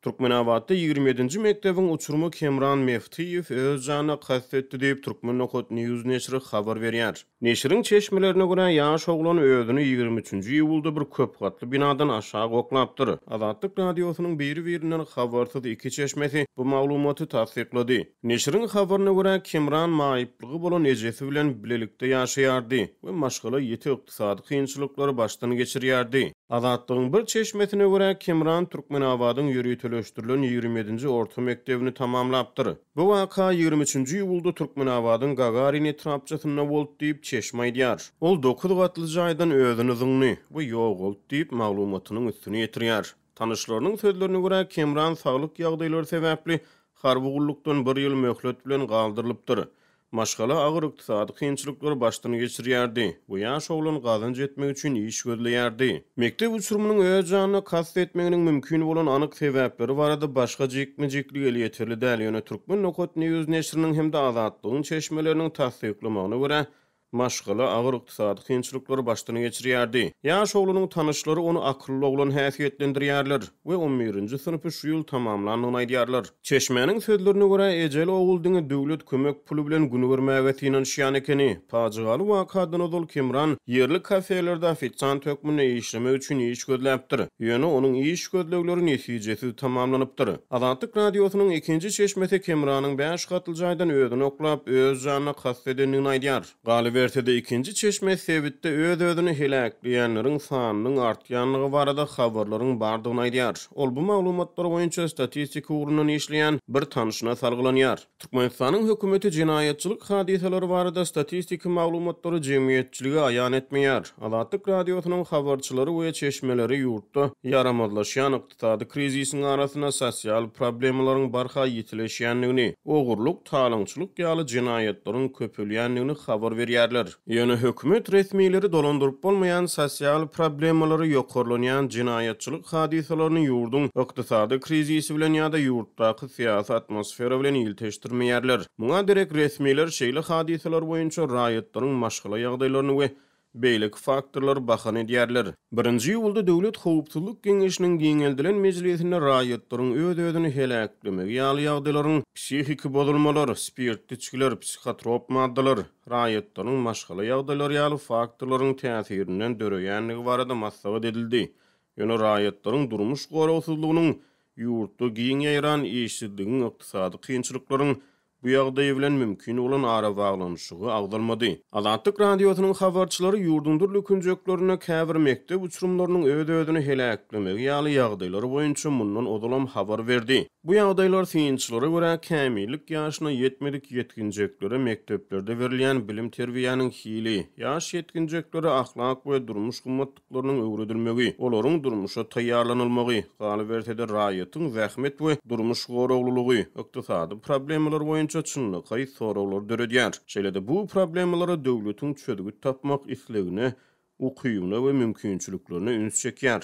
Türkmenabatda 27-nji mekdebiň uçurymy Kemran Meftiýew öz janyna kast etdi diýip, Turkmen. News neşiri habar berýär. Neşiriň çeşmelerine görä, ýaş oglan özüni 23-nji iýulda bir köp gatly binadan aşak oklapdyr. Azatlyk Radiosynyň biri-birinden habarsyz iki çeşmesi bu maglumaty tassyklady. Neşiriň habaryna görä, Kemran maýyplygy bolan ejesi bilen bilelikde ýaşaýardy we maşgala ýiti ykdysady kynçylyklary başdan geçirýärdi. Azatlygyň bir çeşmesine görä, Kemran Türkmenabadyň ýöriteleşdirilen 27-nji orta mekdebini tamamlapdyr. Bu waka 23-nji iýulda Türkmenabadyň Gagarin etrapçasynda boldy diýip, çeşme aýdýar. Ol dokuz gatly jaýdan özüni zyňdy we ýogaldy diýip, maglumatynyň üstüni ýetirýär. Tanyşlarynyň sözlerine görä, Kemran saglyk ýagdaýlary sebäpli harby gullukdan bir ýyl möhlet bilen galdyrylypdyr. Maşgala agyr ykdysady kynçylyklary başdan geçirýärdi we ýaş oglan gazanç etmek üçin iş gözleýärdi. Mekdep uçurymynyň öz janyna kast etmeginiň mümkin bolan anyk sebäpleri barada başga jikme-jiklik elýeterli däl, ýöne Turkmen. News neşiriniň hem-de Azatlygyň çeşmeleriniň tassyklamagyna görä, Maşgala agyr ykdysady kynçylyklary başdan geçirýärdi. Ýaş oglanyň tanyşlary ony akylly oglan häsiýetlendirýärler we on birinji synpy şu ýyl tamamlandygyny aýdýarlar. Çeşmäniň sözlerine görä, ejeli ogul diňe döwlet kömek puly bilen gün görmäge synanyşýan ekeni. Pajygaly wakadan ozal Kemran ýerli kafelerde ofisiant hökmünde işlemek üçin iş gözläpdir. Ýöne onuň iş gözlegleri netijesiz tamamlanypdyr. Azatlyk Radiosynyň ikinji çeşmesi Kemranyň bäş gatly jaýdan özüni oklap, öz janyna kast edendigini aýdýar. Galyberse-de, ikinji çeşme sebitde öz-özüni heläkleýänleriň sanynyň artýandygy barada habarlaryň bardygyny aýdýar. Ol bu maglumatlar boýunça statistika ugrundan işleýän bir tanşyna salgylanýar. Türkmenistanyň hökümeti jenaýatçylyk hadysalary barada statistiki maglumatlary jemgyýetçilige aýan etmeýär. Azatlyk Radiosynyň habarçylary we çeşmeleri ýurtda ýaramazlaşýan ykdysady krizisiň arasynda sosial problemalaryň barha ýitileşýändigini, ogurlyk, talaňçylyk ýaly jenaýatlaryň köpelýändigini habar berýärler. Ýöne hökümet resmileri dolandyryp bolmaýan sosial problemalary, ýokarlanýan jenaýatçylyk hadysalaryny ýurduň ykdysady krizisi bilen ýa-da ýurtdaky syýasy atmosfera bilen ilteşdirmeýärler. Muňa derek resmiler şeýle hadysalar boýunça raýatlaryň maşgala ýagdaýlaryny we beýleki faktorlary bahana edýärler. Birinji iýulda Döwlet howpsuzlyk geňeşiniň giňeldilen mejlisinde raýatlaryň öz-özüni heläklemegi ýaly ýagdaýlaryň psihiki bozulmalar, spirtli içgiler, psihotrop maddalar, raýatlaryň maşgala ýagdaýlary ýaly faktorlaryň täsirinden döreýändigi barada maslahat edildi. Ýöne raýatlaryň durmuş goragsyzlygynyň, ýurtda giň ýaýran işsizligiň, ykdysady kynçylyklaryň bu ýagdaý bilen mümkin bolan arabaglanyşygy agzalmady. Azatlyk Radiosynyň habarçylary ýurduň dürli künjeklerinde käbir mekdep uçurymlarynyň öz-özüni heläklemegi ýaly ýagdaýlar boýunça mundan ozalam habar berdi. Bu ýagdaýlar synçylara görä kämillik ýaşyna ýetmedik ýetginjeklere mekdeplerde berilýän bilim-terbiýäniň hili, ýaş ýetginjeklere ahlak we durmuş gymmatlyklarynyň öwredilmegi, olaryň durmuşa taýýarlanylmagy, galyberse-de raýatyň zähmet we durmuş goraglylygy, ykdysady problemalar boýunça çynlakaý soraglary döredýär. Şeýle-de bu problemalara döwletiň çözgüt tapmak islegine, ukybyna we mümkinçiliklerine üns çekýär.